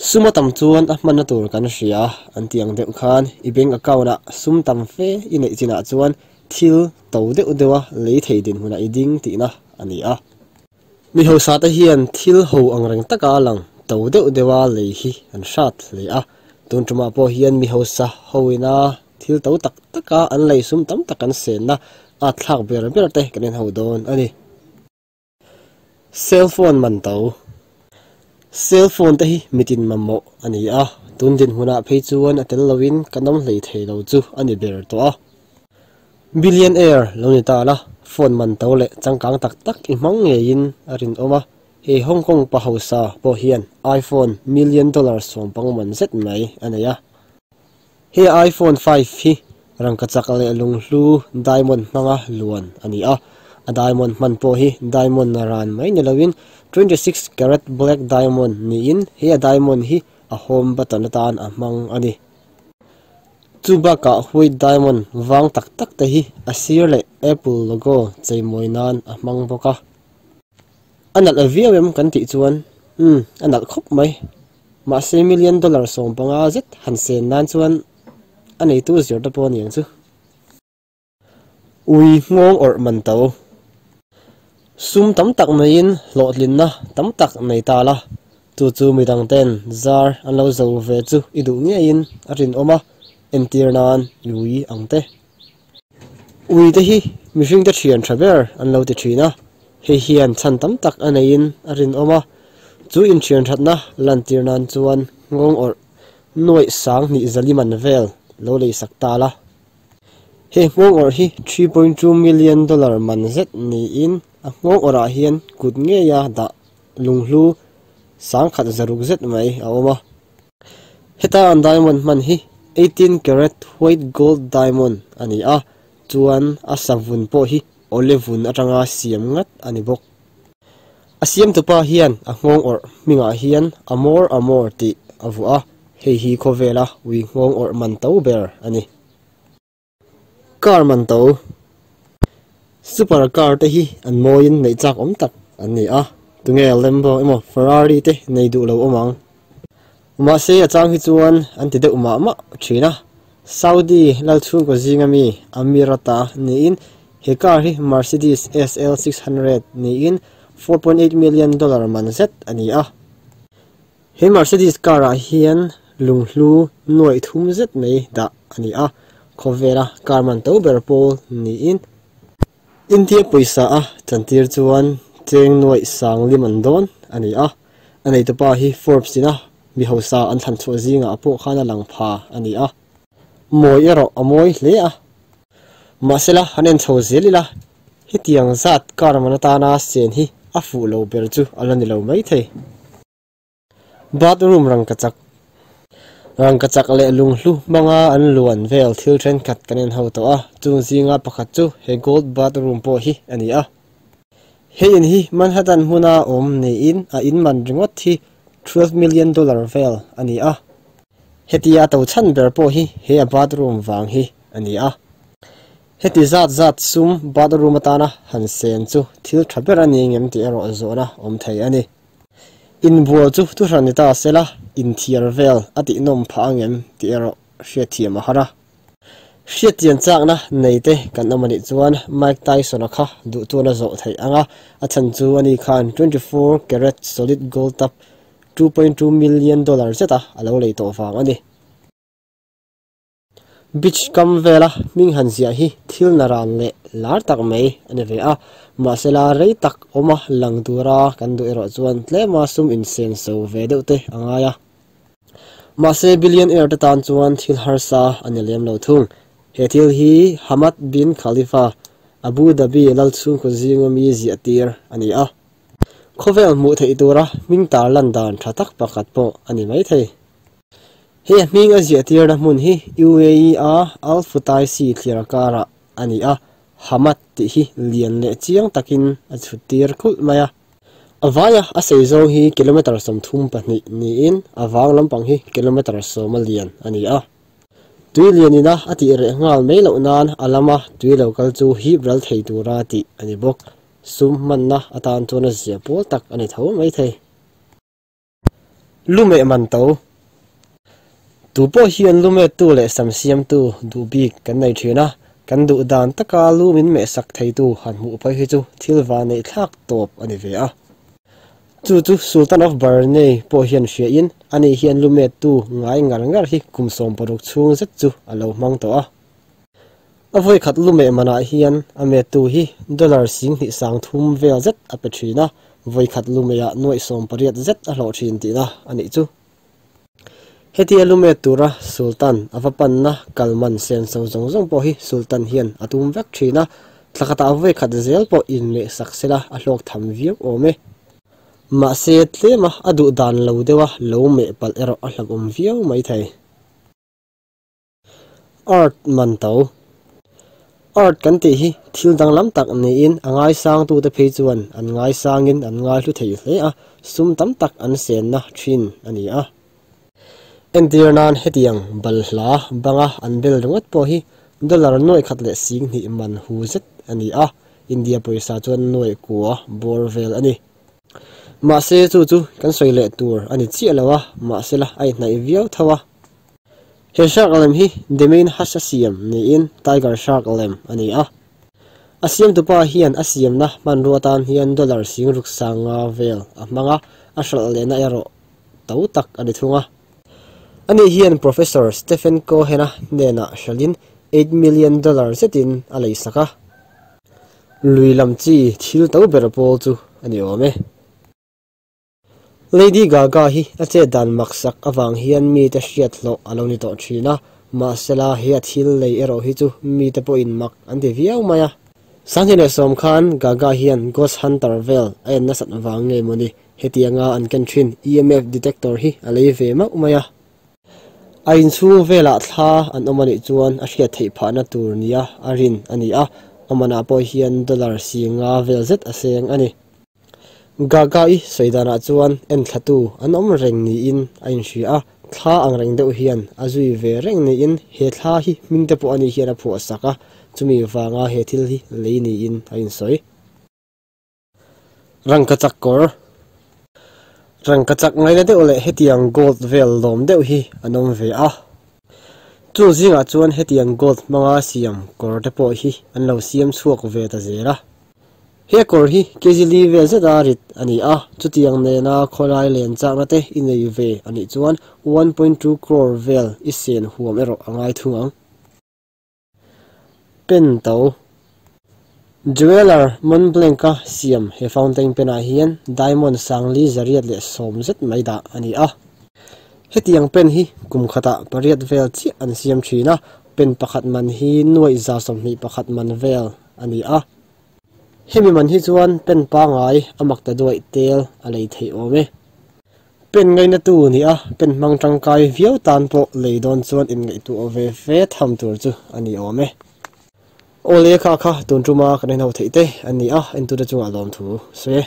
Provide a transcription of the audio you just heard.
Sum a tam chuan a hmanna tur kan hria an tih ang deuh khan i bank account ah sum tam fe i neih chinah chuan thil to deuh deuha lei thei dinhmunah i ding tihna a ni a. Mi hausa te hian thil ho ang reng taka lang to deuh deuha lei hi an hrat hle a, tun tumah pawh hian mi hausa ho ina thil to tak taka an lei sum tam tak an senna at thlak ber ber te kan en ho dawn a ni. Cell phone man to. Cell phone te hi mitin mamawh a ni a, tun dinhmunah phei chuan a tel loin kan awm hlei thei lo chu a ni ber tawh a. Billionaire lo ni ta la, phone man to leh changkang tak tak i hmang ngeiin a rinawm a, hei Hong Kong pa hausa pawh hian iPhone million dollar sawmpang man zet mai a nei a. He iPhone 5 hi rangkachak leh lunghlu diamond hmanga luan a ni a, a diamond hman pawh hi diamond ran mai ni loin 26 carat black diamond niin he a diamond hi a home button atan a hmang a ni. Chu bakah white diamond vang tak tak te hi a sir leh Apple logo cheimawi nan a hmang bawk a. A nalh viau em kan tih chuan umm a nalh khawp mai. Mahse million dollar 15 zet han sen nan chuan a neitu zir te pawh a ni ang chu. Ui nghawng awrh man to. Sum tam tak maiin hlawhtlinna tam tak nei ta la, chu chu midang ten zar an lo zo ve chu i duh ngeiin a rinawm a, entir nan i ui ang te. Ui te hi mihring te thian tha ber an lo ti thin a, hei hian chhan tam tak a neiin a rinawm a, chu inthian thatna lantir nan chuan nghawng awrh nuaih 2000 zaliman vel lo lei sak ta la. He nghawng awrh hi 3.2 million dollar man zet niin a nghawng awrhah hian kut ngeia dah lunghlu 1600 zet mai a awm a. Heta an diamond hman hi 18 carat white gold diamond a ni a, chuan a savun pawh hi olivun atanga siam ngat a ni bawk. A siamtupa hian a nghawng awrh hmingah hian Amor Amor tih a vuah a, hei hi khawvela ui nghawng awrh man to ber a ni. Car man to. Super car te hi an mawiin neih chak awm tak an ni a, tunge Lambo emaw Ferrari te nei duh lo awm ang. Mahse a chang hi chuan an ti deuh mah mah thin a, Saudi lal chhungkaw zinga mi Amirata niin he car hi Mercedes SL 600 niin 4.8 million dollar man zet a ni a. He Mercedes car ah hian lunghlu nuaih thum zet mai dah a ni a, khawvela car man to ber pawl niin India pawisa a chantir chuan cheng nuaih sang lim an dawn a ni a, a neitupa hi Forbes ina mi hausa an thlan chhuah zingah pawh khan a lang pha a ni a. Mawi erawh a mawi hle a. Mahsela han en chho zel ila, hetiang zat car man atana sen hi a fuh lo ber chu a la ni lo maithei. Bathroom rangkachak rangkachak leh lunghlu hmanga an luan vel thil thenkhat kan en ho tawh a, chung zinga pakhat chu he gold bathroom pawh hi a ni a. He in hi Manhattan hmuna awm niin a in man ringawt hi 12 million dollar vel a ni a. Hetia to chhan ber pawh hi he a bathroom vang hi a ni a. Heti zat zat sum bathroom atana han sen chu thil tha ber a ni ngem tih erawh zawhna awm thei a ni. Inbual chu thuhran ni ta sela inthiar vel a tihnawm phah angem tih erawh hriatthiam a har a. Hriatchian chakna nei te kan awm anih chuan Mike Tyson-a kha duh chuan a zawh theih ang a, a chhan chu ani khan 24 carat solid gold tap 2.2 million dollar zeta a lo lei tawh vang a ni. Beach kam vela hming han ziah hi thil na ran leh lar tak mai a ni ve a, mahsela rei tak awma lang tura kan duh erawh chuan tlema sum insen so ve deuh te a ngai a. Mahse billionaire te tan chuan thil harsa a ni lem lo thung. He thil hi Hamad bin Khalifa, Abu Dhabi lal chhungkaw zinga mi ziah tir a ni a. Khawvel hmuh theih tura hming tar lan dan tha tak pakhat pawh a ni mai thei. He hming a ziah tirna hmun hi UAE a Al Futaisi thliar karah a ni a, Hamad tih hi lian leh chiang takin a chhut tir khulh mai a. A vaia a sei zawng hi kilometre 32 niin a vang lampang hi kilometre 10 a lian a ni a. Tui lianina a tih reh nghal mai loh nan a lama tui lo kal chu hip ral thei tura tih a ni bawk. Sum hmanna atan chuan a zia pawl tak a ni tho mai thei. Lumeh man to. Tupawh hian lumettu leh sam siamtu duh bik kan nei thin a, kan duh dan taka lu min mehsak theitu han hmuh phei hi chu thil va neih thlak tawp a ni ve a. Chu chu Sultan of Brunei pawh hian hriain ani hian lumettu ngai ngar ngar hi kum 16 chhung zet chu a lo hmang tawh a. A vawi khat lumeh manah hian a mettu hi dollar 2300 vel zet a pe thin a, vawi khat lumehah nuaih 18 zet a hlawh thin tihna a nih chu. Hetia lumet tura Sultan a va panna kalman sen so zawng zawng pawh hi Sultan hian a tum vek thin a, thlakhatah vawi khat zel pawh inmeh sak sela a hlawk tham viau awm e. Mahse tlema a duh dan lo deuha lo meh palh erawh a hlauhawm viau mai thei. Art man to. Art kan tih hi thil danglam tak niin a ngaisangtute phei chuan an ngaisangin an ngaihlu thei hle a, sum tam tak an senna thin a ni a. Entir nan hetiang balhla banga an bel ringawt pawh hi dollar 1,200 man hu zet a ni a, India pawisa chuan nuaih kua bawr vel a ni. Mahse chu chu kan sawi leh tur a ni chiah lo a, mahse la a inhnaih viau tho a. He shark lem hi Demain Hush a siam niin Tiger Shark lem a ni a. A siamtupa hian a siamna hmanrua atan hian dollar 6,500 vel a hmang a, a hralh lehna erawh to tak a ni thung a. Ani hian Professor Stephen Cohen-a hnenah hralhin eight million dollar zetin a lei sak a. Lui lam chi thil to ber pawl chu a ni awm e. Lady Gaga hi a chet dan maksak avang hian mite hriat hlawh a lo ni tawh thin a, mahsela he a thil lei erawh hi chu mite pawhin mak an ti viau mai a. 2010 khan Gaga hian Ghost Hunter vel a en nasat vang ngei mawni hetianga an ken thin EMF detector hi a lei ve mauh mai a. A inchhung velah thla an awm anih chuan a hriat theih phahna tur nia a rin a ni a, a manah pawh hian dollar 5,000 vel zet a seng a ni. Gaga-i sawi danah chuan enthlatu an awm reng niin a inhria a, thla ang reng deuh hian a zui ve reng niin he thla hi hming te pawh ani hian a phuah sak a, chumi vanga he thil hi lei niin a insawi. Rangkachak kawr. Rangkachak ngaina deuh leh hetiang gold vel lawm deuh hi an awm ve a. Chung zingah chuan hetiang gold hmanga siam kawr te pawh hi an lo siam chhuak ve ta zel a. He kawr hi kg li vel zeta rit a ni a, chutiang nena khawlai len chakna te i nei ve a nih chuan 1.2 crore vel i sen huam erawh a ngai thung ang. Pen to. Jeweller Montblanc-a siam he fountain pen-ah hian diamond 4,810 zet mai dah a ni a. Hetiang pen hi kum khatah pariat vel chiah an siam thin a, pen pakhat man hi nuaih 121 man vel a ni a. Hemi man hi chuan pen pangai a mak ta duaih tel a lei theih awm e. Pen ngaina tu ni a, pen hmang tangkai viau tan pawh lei dawn chuan inngaihtuah ve fe tham tur chu a ni awm e. Aw le kha kha tun tuma kan en ho theih te a ni a, entute chungah lawm thu sawi e.